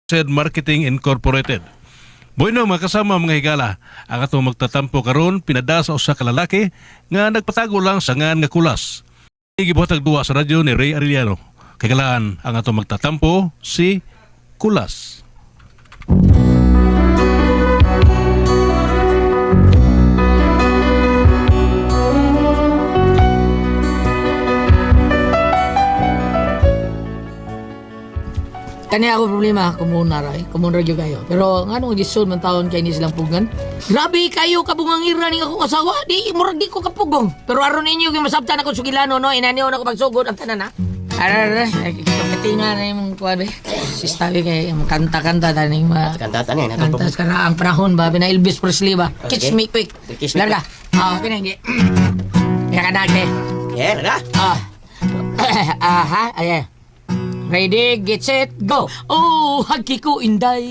Said Marketing Incorporated. Bueno, mga kasama, mga higala, ang atong magtatampo karon pinada sa usa ka lalaki nga nagpatago lang sa ngan nga Kulas. Gibuhatag duwa sa radyo ni Ray Arellano. Kagalaan ang atong magtatampo, si Kulas. Kani ako problema, kumuna ra eh. Kumuna ra gyud kayo. Pero nganong gisod man taon kay ni silang pugan? Grabe kayo kabungangira ning akong asawa. Di murag di ko kapugong. Pero aron ninyo gyud masabtan ako sugilano, no. Inani na ko pagsugod ang tanan ha. Ara ara, katinga na imong kuan be. Sistabi kay imong kanta-kanta taning mga Kanta tani na kanta sa karaang panahon ba bina Elvis Presley ba? Kiss Sige. me quick. Kiss me. Larga. Ah, pinanggi. Ya ka eh. Yeah, larga. Ah. Aha, ayan. Ready, get set, go! Oh, hagi ko inday,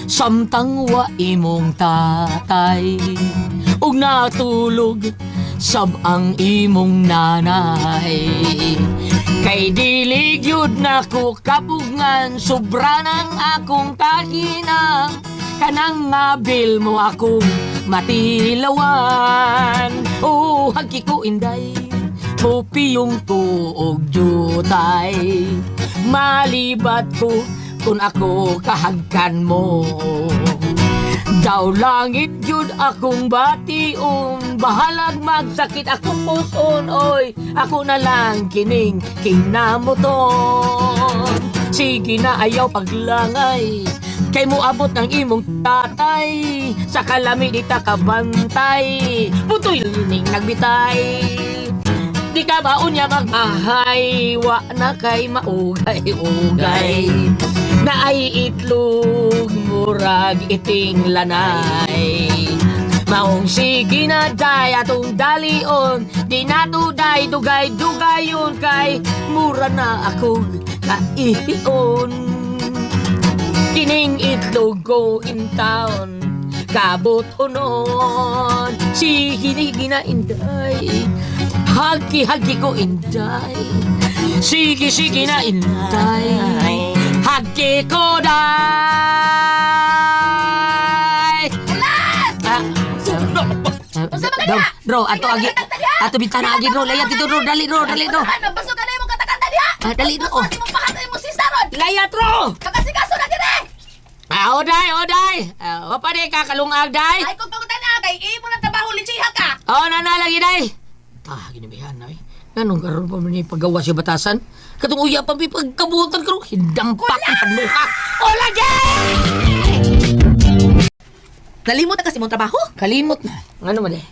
samtang wa imong tatay, ug natulog sab ang imong nanay. Kay dili gyud nako kapugngan, sobra ng akong kahinang. Kanang ngabil mo akong matilawan. Oh, hagi ko inday, pupiyong tuog jutay. Malibat ko kung ako kahagkan mo. Daw langit yun akong bation, bahalag magsakit akong puson. Oy, ako na lang kining kinamuton. Sige na, ayaw paglangay, kay mo abot ng imong tatay. Sa kalami di ta kabantay, putoy ning nagbitay. Di ka ba unya magmahay, wa na kay maugay-ugay. Na ay itlog, murag iting lanay. Maong sige na day atong dalion, di na day dugay-dugayon kay mura na akong kaihion. Kining itlog ko in town, kabot unon. Sige na inday, hagi-hagi ko inday. Sige, sige na inday, hagi ko day. Ah, Bro, bro, ato agi, ato bitana agi, bro, layat dito, bro, dali, bro, dali, bro. Ano, basog ka na imong katakanta diha! Ah, dali, bro. Basog imong pahatay mo si Saron! Layat, bro. Kakasikaso na dire! Ah, oday, oday. Ah, wa pa di ka kalungag, day. Ay kung pangutan na kay imo ng trabaho lichiha ka! Oh, nana lagi, day. Ah, ginabihan na eh. Anong karon pa man ni paggawa siya batasan? Katong uya pa may pagkabutan karon hindampak ang panuka. O lagi! Nalimot na kasi imong trabaho? Kalimot na. Ano man eh?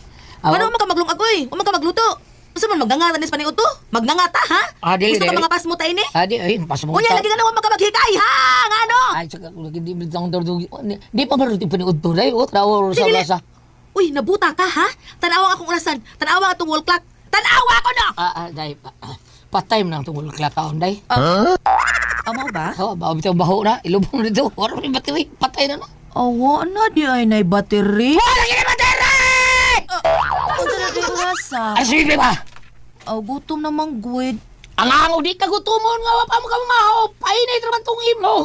Ah, Ano man ka maglungag oy? Wa man ka magluto. Unsa man magnangata nis paniudto? Magnangata ha? Ah, dili, Gusto ka dili. mga pasmo ta ini? Ah, di, ay, pas mo. Unya lagi ka na wa man ka maghikay ha? Ngano? Ay, saka lagi di bitang dordog. Di pa maruti paniudto day. O, trawo sa Dili. lasa. Uy, nabuta ka ha? Tanawa akong orasan. Tanawa atong wall clock. Tanawa ko no. Ah, ah, day. Pa time nang tungol klakaon day. Amo ba? Oh, ba bitaw baho na. Ilubong dito. Wala pa battery. Patay na no. Awa na di ay nay battery. Wala gid battery! Unsa na di orasa? Ay, sige ba? Aw gutom namang gwed. Ang ango di kagutumon nga wa pa mo ka mahaw. Painit raman tong imo.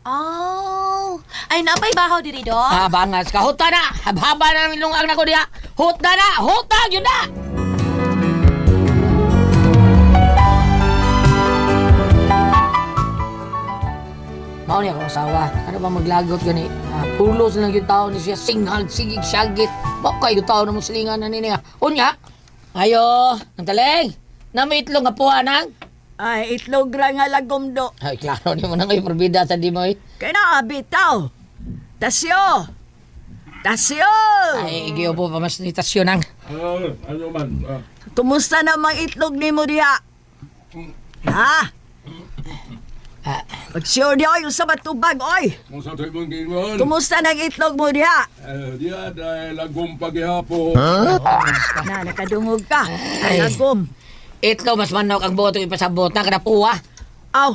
Aw. Ay napay bahaw diri do. Ah, bangas ka. Huta na. Habhaba na ang ilong ang nako diha. Huta na. Huta yun na. Mao ni akong asawa. Ano ba maglagot gani? Ah, pulos lang yung tao ni siya. Singhag, sigig, syagit. Baka yung tao na mo silingan na niya. Unya. Ayo, ang taling. Nami itlog nga puha nang. Ay, itlog ra nga lagom do. Ay, klaro ni mo na kayo perbida sa di mo eh. Kaya na, bitaw. Tasyo! Tasyo! Ay, igiyo po pa mas nitasyon ang. Ano man? Kumusta namang itlog ni mo diha? Ha? Ah. Pag-sure di oy, unsa ba tubag oy? Kung sa imong giingon, Kumusta nang itlog mo diha? Diya dahil lagom paghihapon. Na, nakadungog ka. Ay. Ay, lagom. Itlog, mas manok ang buot yung ipasabot na kada puwa. Aw.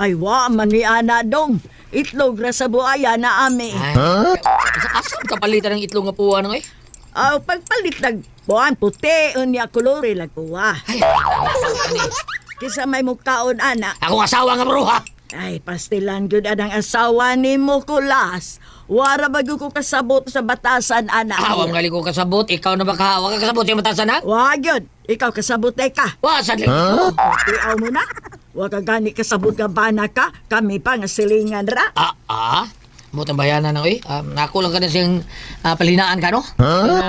Ay, wa man ni ana dong. Itlog ra sa buaya na ami. Ay, asa ka palitan ng itlog nga puwa nang eh? Aw, pagpalit nag buwan puti unya kolore lag puwa. Ay, Kisa may mukaon ana. akong asawa nga bruha. Ay, pastilan gyud ang asawa nimo Kulas. Wara ba gyud ko kasabot sa batasan ana. Ah, wa mga ko kasabot. Ikaw na ba ka? Wa ka kasabot yung batasan ha? Wa gyud. Ikaw kasabot ay ka. Wa sa huh? Tiaw mo na. Wa ka gani kasabot nga bana ka. Kami pa nga silingan ra. Ah, ah. Mutang bayanan na oy. Nako lang ka na siyang palinaan ka no? Huh?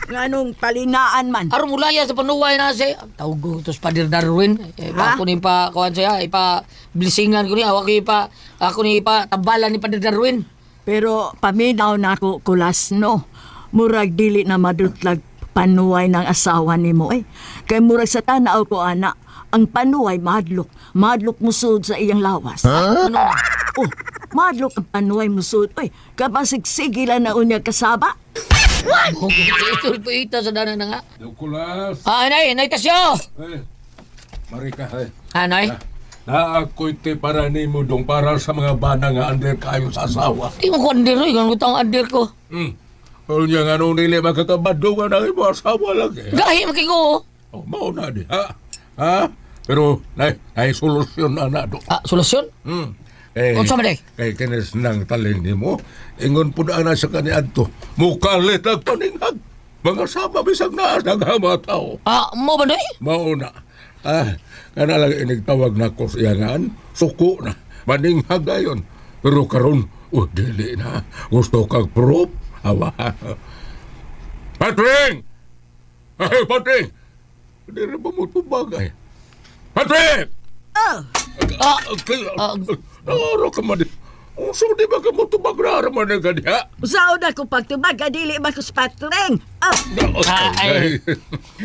Nganong palinaan man. Aron mulaya sa panuway na siya. Tawag ko ito sa Padir Darwin. Eh, pa Ha? ako ni pa, kuhan siya, ipa blessingan ko ni, ako ipa, ako ni ipa tambalan ni Padir Darwin. Pero paminaw na ako Kulas no. Murag dili na madutlag panuway ng asawa nimo eh. Kay murag sa tanaw ko ana, ang panuway madlok. Madlok musud sa iyang lawas. Ano na? Oh, madlok ang panuway musud. Oy, kabasig sige lang na unya kasaba. Ito po ito sa dana na nga. Kulas. Ah, nay, nay tasyo! Eh, Marika, eh. Ah, nay? Na ako'y ti para nimo dong para sa mga bana nga under kayo sa asawa. Di mo ko andir, oy. Ganun ko taong andir ko. Unya nga nung nili makakabado nga na imo asawa lagi. Gahi, makigo. Oh, mao na di ha. Ha? Pero nay nay solusyon na na do. Ah, solusyon? Eh, Unsa man, eh? Kay kinis nang taling nimo, ingon pud ana sa kaniadto. Mukalit ang paninghag. Mga saba bisag naa naghama tao. Ah, mo ba, nay? Mao na. Ah, kana lang inigtawag na ko siya ngaan, suko na. Maninghag ayon. Pero karon, oh, dili na. Gusto kag proof? Awa. Patring! Ay, Patring! Di rin ba mo tubag ay? Patring! Oh, Ah, Ah, Aro ka man. Unsa di ba ka mo tubag na man ka diha? usaon na ko pagtubag, dili ba ko sa patring. Oh, Ah, ay.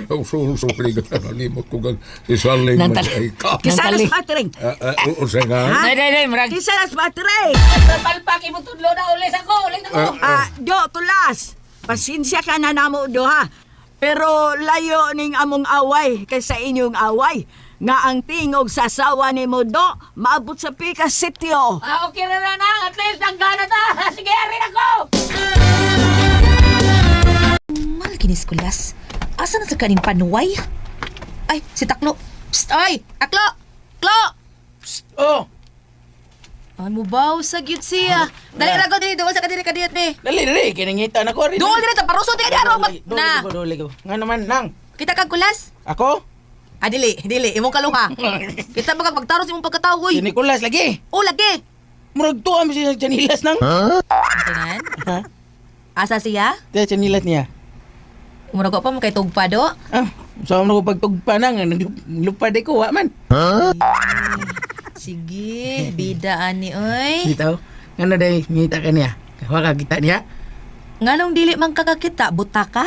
Uso kini ka nalimot ko kag isaling man Nantali. ay ka. kisa na Nantali. sa patring. Ah, ah, unsa nga? Ha? Nay, nay, nay, marag. Kisa na sa patring. Palpak, imutudlo na ulit ako, ulit ako. Ah, do, Kulas. Pasensya ka na namo do ha. Pero layo ning among away kaysa inyong away. Nga ang tingog sa asawa ni mo do, maabot sa pikas sityo. Ah, okay na na, nang. At least, nanggana ta. Sige, arin ako. Mal kinis kulas. Asa na sa kaning panuway? Ay, si Taklo. Psst, ay, Taklo! Klo! Oh, Ano ba sa gyud siya? Dali ra ko dili duol sa kadiri kadiyot ni. dali dali kinangita na ko rin. Duol dili ta paruso ti kadiyot Na. na. Dole ko. Nga naman nang. Kita kag kulas? Ako? Ah, dili, dili imong kaluha. Kita ba kag pagtaros imong pagkatawo Si oy. Nicolas lagi. Oh, lagi. Murag tuwa mo siya sa chanilas nang. Tingnan. Ha? Asa siya? Tiya chanilas niya. Murag pa mo kay tugpa do. Ah, sa mo ko pagtugpa nang naglupad ko wa man. Sige, bida ani oy. Dito. Ngano day ngita ka niya. Wa ka kita niya. Nganong dili man kakakita, buta ka?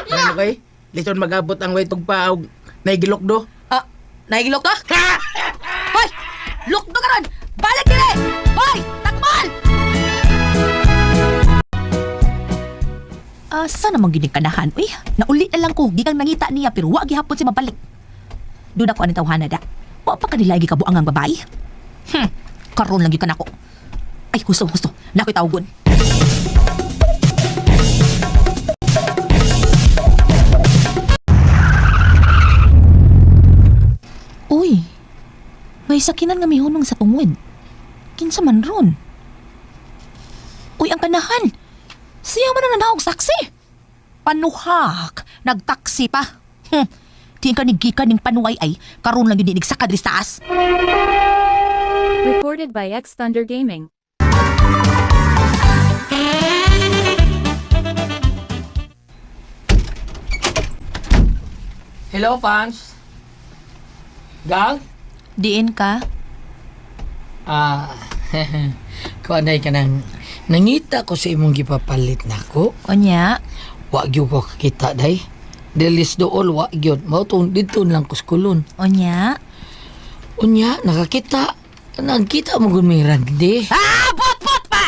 Ngano kay? Lison magabot ang way tugpa og naigilok do. Ah, naigilok ka? Hoy! Lukdo ka ron! Balik dire! Hoy! Takbal! Asa namang gining kanahan? Uy, nauli na lang ko. Gikan nangita niya pero wa gihapon siya mabalik. Doon ako aning tawhana da. Wa pa kanila gikabuang ang babae. Karon lang gyud kanako. Ay, husto, husto. Nako'y tawgon. Uy, may sakinan nga mihunong sa tungwid. Kinsa man ron? Uy, ang kanahan! Siya man ang nanahog saksi! Panuhak! Nagtaksi pa! Di ka ni gikan ning panuway ay karon lang yun sa diri sa taas. Recorded by X Thunder Gaming. Hello, fans. Gang? Diin ka? Ah, kuha na ka nang nangita ko sa imong gipapalit nako. Onya? Wa gyud ko kakita day. Dilis dool wa gyud. Mao tong didto lang ko skulon. Onya? Unya nakakita. Nagkita mo gud mi Randy. Ah! Bot-bot pa!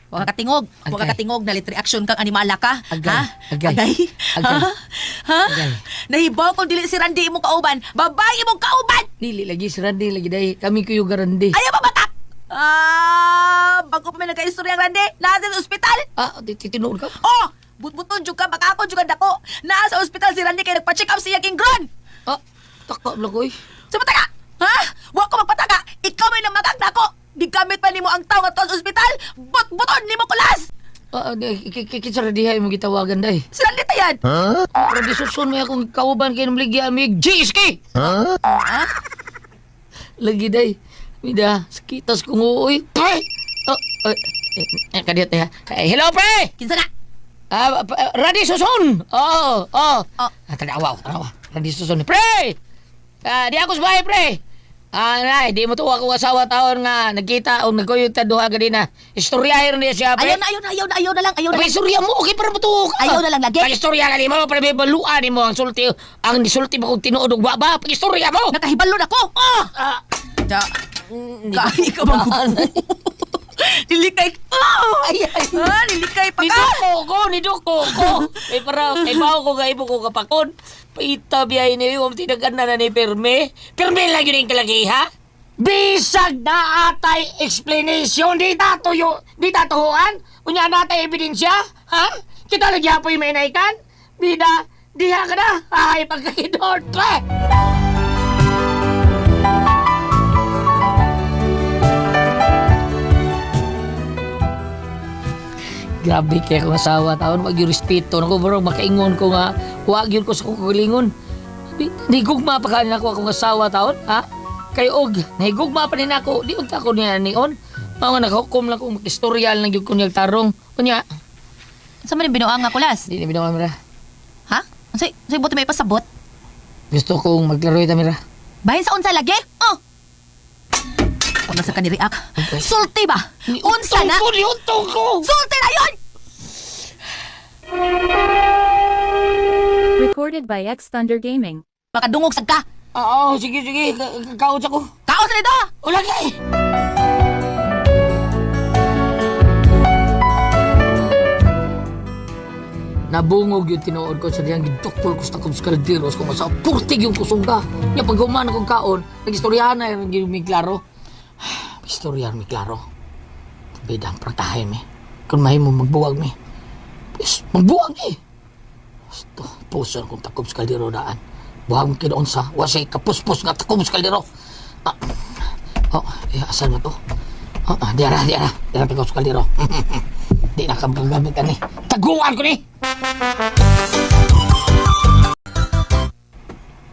Huwag ka katingog. Huwag ka Agay. katingog. Nalit reaction kang animala ka. Agay. Ha? Agay. Agay? Agay. Ha? Ha? Agay. Nahibaw kung dili si Randy imong kauban. Babae imong kauban! Dili lagi si Randy lagi day. Kami kuyo Randy. Ayaw pa batak! Ah, bago pa may nagka-istorya ang Randy, naa sa ospital. Ah, tinuod ka? Oh, butbuton jud ka baka ako jud ka dako. Naa sa ospital si Randy kay nagpa-check up siya king Gron. Ah, Taka lang ko eh. Sa pataka! Ha? Wa ko magpataka! Ikaw may namatag na ako! Gigamit pa nimo ang tao nga sa ospital! Bot-boton nimo kulas! Ah, di, kinsa ra diha imong gitawagan day. Sila litayan! Pero di susun may akong kauban kay namligya mig GSK. Ha? Lagi day. Mida, sakitas kong uoy. Pre! Oh, eh, eh, kadiyot na. Eh, hello pre! Kinsa na? Ah, Radi Susun! Oo, oh, oh. Oh. Ah, tanawa, tanawa. Radi Susun. Pre! Ah, di ako sa bahay, pre! Ah, nay, di mo tuwa akong asawa taon nga nagkita o nagkuyog ta duha ganina. Istoryahin niya siya, pre. Ayaw na, ayaw na, ayaw na, ayaw na lang, ayaw na Pag lang. istorya mo, okay para matuo ka. Ayaw na lang lagi. Pag istorya ka nimo, para may baluan nimo ang sulti, ang nisulti mo kung tinuod og wa ba. Pag istorya mo. Nakahibalo na ko! Oh! Ah, Ja. Kahi ka bang Nilikay. Oh! Ay, ay. Ah, nilikay pa ka! Niduko ko, niduko ko. Kay para kay mao ko kay ko kapakon. Paita biyay ni um tinagan na ni Perme. Perme lang yun ang kalagi ha. Bisag na atay explanation di tatuyo, di tatuhuan. Unya na atay ebidensya, ha? Kita lagi hapoy may naikan. Bida, diha ka na. Ay pagkakidor, pre. Grabe kay akong asawa taon wag yung respeto nako bro makaingon ko nga wag yun ko sa kong kagalingon. Nigugma pa kanin ako akong asawa taon ha? Kay og nahigugma pa din ako di unta ko niya nion. Mao nga naghukom lang kong makistoryal lang gyud ko niyang tarong. Unya, Sa man yung binuang nga kulas? di na binuang mira. Ha? Unsay unsay buti may pasabot? Gusto kong maglaro ita mira. Bahin sa unsa lagi? Oh! Kung nasa kaniriak. Okay. Sulti ba? Unsa na? Ko, niuntong ko. Sulti na yun! Recorded by X Thunder Gaming. Makadungog sad ka. Oo, sige sige, kaon sa ko. Kaon sa nito! Wala kay. Nabungog yung tinuod ko sa diyang gidukol ko sa takong skaldiros kung sa purtig yung kusuga. Nya pag human akong kaon, nag-istoryahan na yung mi klaro. Istoryahan mi klaro. Bidang prangkahay mi. Kung mahimo magbuwag mi. Yes, magbuwag eh. Gusto, puso akong takob sa kaldero daan. Buhag mo kinoon sa, wasay kapuspos nga takob sa kaldero. Ah, oh, eh, asan mo to? Oh, ah, diara, diara. Diara takob sa kaldero. Di na ka ani. Taguan ko ni!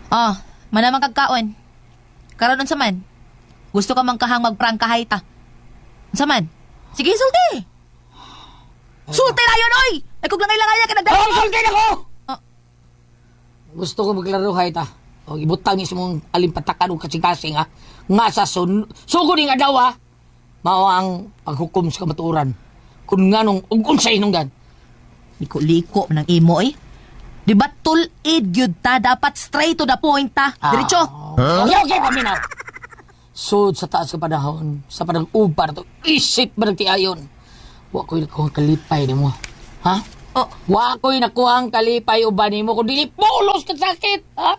Oh, manamang kagkaon. Karon unsa man? Gusto ka mang kahang magprangkahay ta. Unsa man? Sige, sulti. Sulti na yun, oy! Ay, kung langay-langay ka nagdala. Oh, sultin ako! Ah. Gusto ko maglaro hay ta. O, ibutang ni sa mong alimpatakan o kasing-kasing ha. Nga sa sugod ng adlaw ha. Mao ang paghukom sa kamatuoran. Kung nganong ug unsay hinungdan. Liko-liko man ang imo, eh. Di ba tulid gyud ta? Dapat straight to the point ta. Diretso. Okay, okay, paminaw. Sud sa taas ka panahon, sa panag-upa na to, isip ba nagtiayon? Wa ko'y nakuhang kalipay nimo. Ha? Oh. Wa ko'y nakuhang kalipay uban nimo kung dili pulos ka sakit, ha?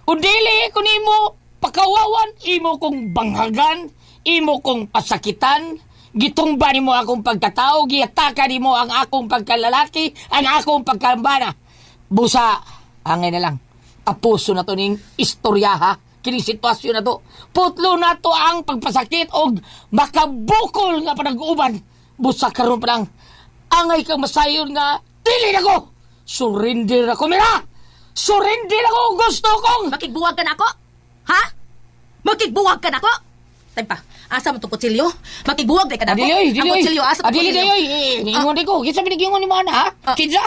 Kung dili ko nimo pakawawan, imo kong banghagan, imo kong pasakitan, gitumba nimo akong pagkatao, giataka nimo ang akong pagkalalaki, ang akong pagkambana. Busa, angay na lang. Tapuso na to ning istorya ha. Kining sitwasyon na to. Putlo na to ang pagpasakit og makabukol nga panag-uban. Busa karon pa lang. Angay kang masayon nga dili na ko. Surrender ako mira. Surrender ako gusto kong. Makigbuwag ka na ako? Ha? Makigbuwag ka na ako? Tay pa, asa man tong kutsilyo? Makigbuwag day ka na ako? Dili oy, dili Ang oy. kutsilyo, asa Ah, tong dili kutsilyo? oy. Eh, Niingon di ko. Kinsa binigingon ni mo ana ha? Ah. Kinsa?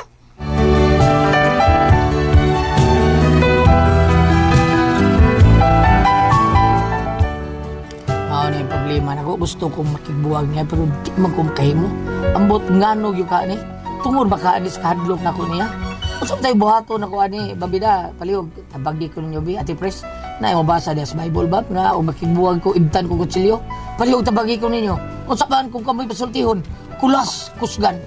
Mao na yung problema nako. Gusto kong makigbuwag niya pero di man ko makahimo. Ambot ngano gyud ka ani. Tungod ba ka ani sa kahadlok nako niya? Unsa man tayo buhaton nako ani, babida, palihog tabagi ko ninyo bi, Ate Pres. Na mabasa niya sa Bible ba na o makigbuwag ko ibtan ko kutsilyo. Palihog tabagi ko ninyo. Unsa man kung kamoy pasultihon, kulas kusgan.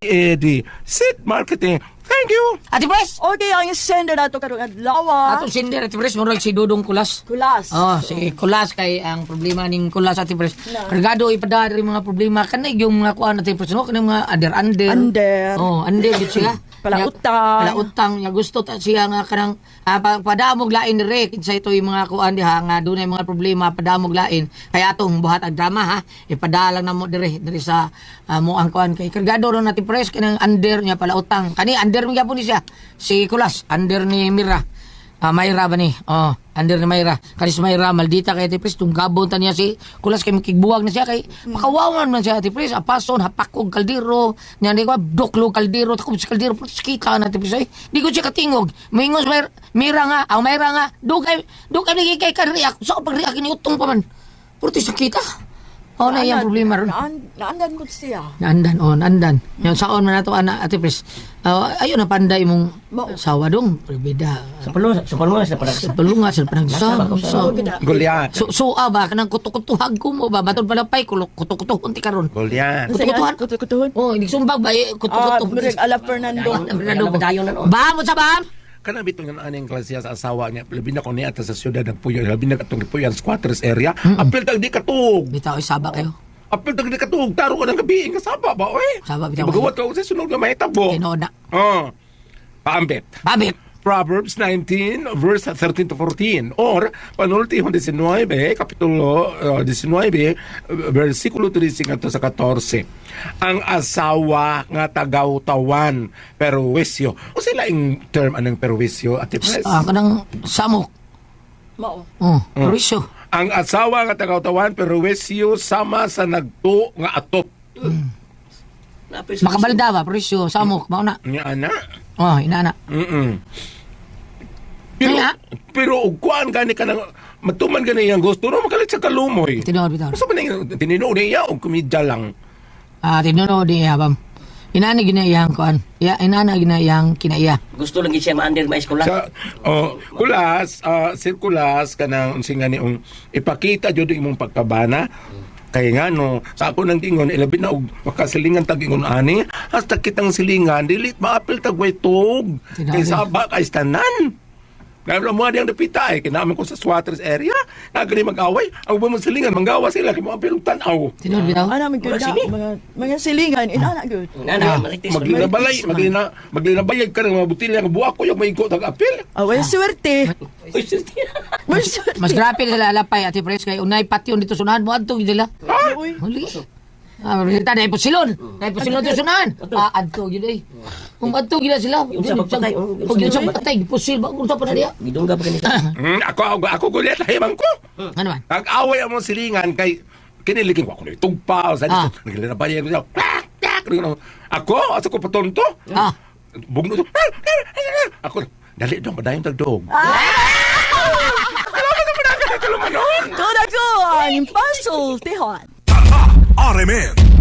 Eddie, Sid Marketing. Thank Thank you. Ate Pres! Okay, ang sender nato karong adlaw. Atong sender, Ate Pres, murag si Dudong Kulas. Kulas. Oh, si Kulas kay ang problema ning Kulas, Ate Pres. Kargado ipada diri mga problema kanay yung mga kuan, Ate Pres, no, kanang mga under-under. Under. Oh, under gid siya. Palautang. Palautang nya gusto ta siya nga kanang padamog lain dire kinsa ito yung mga kuan diha nga dunay mga problema padamog lain. Kaya atong buhat ang drama ha. Ipadalang namo dire diri sa mo ang kuan kay kargado ron, Ate Pres, kanang under niya palautang. Kani under mi gyapon ni siya. Si Kulas under ni Mira. Mayra ba ni? Oh, under ni Mayra. Kani si Mayra, maldita kay Ate Pres, tunggabon ta niya si Kulas kay makigbuwag na siya kay makawawan man siya, Ate Pres, apason hapakog kaldero. Nya di ko doklo kaldero, takob sa kaldero, putos kita na, Ate Pres. Ay, di ko siya katingog. Moingon si Mayra, Mira nga, ang Mayra nga, dugay dugay lagi kay ka-react. Sa pag-react ni utong pa man. Putos kita. Oh, na iyang problema ron. Naandan ko siya. Naandan, oh, naandan. Yung saon man nato ana, Ate Pres. Ayun na panday mong sawa dong, pribida. Sa palunga, sa palunga sa Sa palunga sa panagsa. So, Goliath. so ba kanang kuto-kutuhag ko mo ba baton pala pay kuto-kuto unti karon. Goliath. Kuto-kutuhan. Kutukutuhan. Oh, hindi sumbag ba eh, kuto-kuto. Murag ala Fernando. Fernando. Ba mo sa ba? Kana bitong nga aning klase sa asawa niya, labi na ko niya ata sa siyudad ng Puyo, labi na katong Puyo squatters area. Apil tag di katug. Bitaw ay saba kayo. Apil tag di katug, taro ka ng gabi, nga saba ba oy? Saba, bitaw. Bagawat ka sa sunod nga mahitabo. Tinuod na. Oh. Paambit. Babit. Proverbs 19 verse 13 to 14 or panultihon 19 kapitulo 19 versikulo 13 ngadto sa 14. Ang asawa nga tagawtawan perwisyo. O sila yung term anong perwisyo, Ate Pres? Kanang samok. Mao. Oh, perwisyo. Ang asawa nga tagawtawan perwisyo sama sa nagto nga atop. Makabalda ba perwisyo samok mao na. Nga ana. Oh, inaana. Pero, Kaya? pero og kuan gani ka nang matuman gani iyang gusto no makalit sa kalumoy. Tinuod bitaw. Basta ba na yung tinuod niya og komedya lang. Tinuod niya bam. Inana gina iyang kuan. Ya, inana gina iyang kinaiya. Gusto lang gid siya ma-under ma eskwela. Sa oh, kulas, sir kulas kanang unsa nga ni ung ipakita jud imong pagkabana. Kay nga no, sa ako nang ingon ilabi na og makasilingan tag ingon ani, hasta kitang silingan dili maapil tag way tug. Tinabi. Kay saba kay tanan. Kaya mo diyang dapita eh, kinaman ko sa squatters area, nagani mag-away, ang uban mo silingan, manggawa sila, kay maapil og tan-aw. Tinuod bitaw. Ana man gyud Murag na sini. mga silingan inana gyud. Nana, marites. Maglinabalay, maglinabayag ka ng mga botilya, nga buwak ko yung may tag apil. Ah, well, swerte. Uy, swerte. Well, swerte. Mas grabe sila alapay, Ate Pres, kay unay patyon dito sunahan mo adto gyud sila. Uy. Huli. Resulta dahil pusilon. Dahil pusilon dito sunahan. Adto gyud eh. Kung adto gyud sila. Yung sa pagpatay, Kung yung sa pagpatay, pusil ba kung sa pa na diya. Gidungga pa kani. Ako gulit lahiman ko. Ano man? Nag-away ang mga silingan kay kiniligin ko ako na itugpa sa naglinabayag ko siya. Klak, klak, ako, asa ko patonto. Bugno to. Ako, dali dong, padayon tagdog. Salamat naman ang katumanon. Tuod ako ang Impossible Tihon. RMN.